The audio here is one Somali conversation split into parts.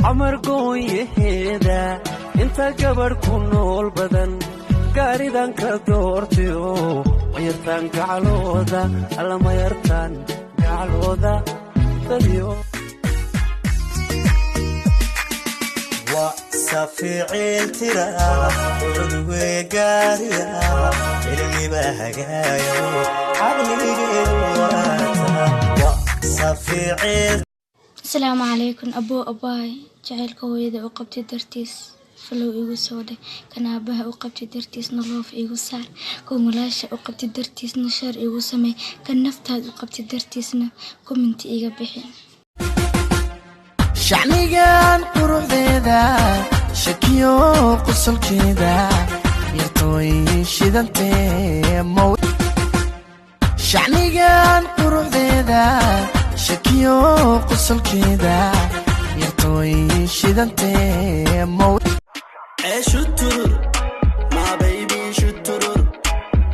Xamar goonyaheeda inta gabadh ku nool badan, gaaridan ka doortayo. Mayartaan gacalooda, alla mayartaan gacalooda dadyo. Wa safiicil tira cudwe gaariya, cilmiba hagaayo caqligeedu waata wa safiicil. Asalaamu calaykum, aboo, abaay. Jacaylka hooyada u qabtay dartiis follow igu soo dheh, kan aabaha u qabtay dartiisna love igu saar, kan walaasha u qabtay dartiisna share igu samey, kan naftaada u qabtay dartiisna comment iga bixi. Shacnigan quruxdeeda, shakiyo qosolkeeda, yartooy shidantee mow. Shacnigan quruxdeeda, shakiyo qosolkeeda, yartooy shidantee mow. Shuturur my baby, shuturur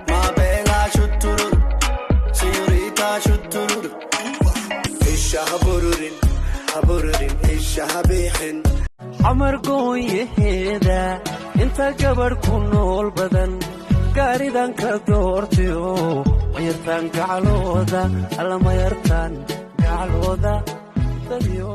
my bella, shuturur señorita, shuturur. Isha habururin, habururin, isha habixin. Xamar goonyaheeda inta gabadh ku nool badan, gaaridan ka doortayo. Mayartaan gacalooda, alla mayartaan gacalooda dadyo.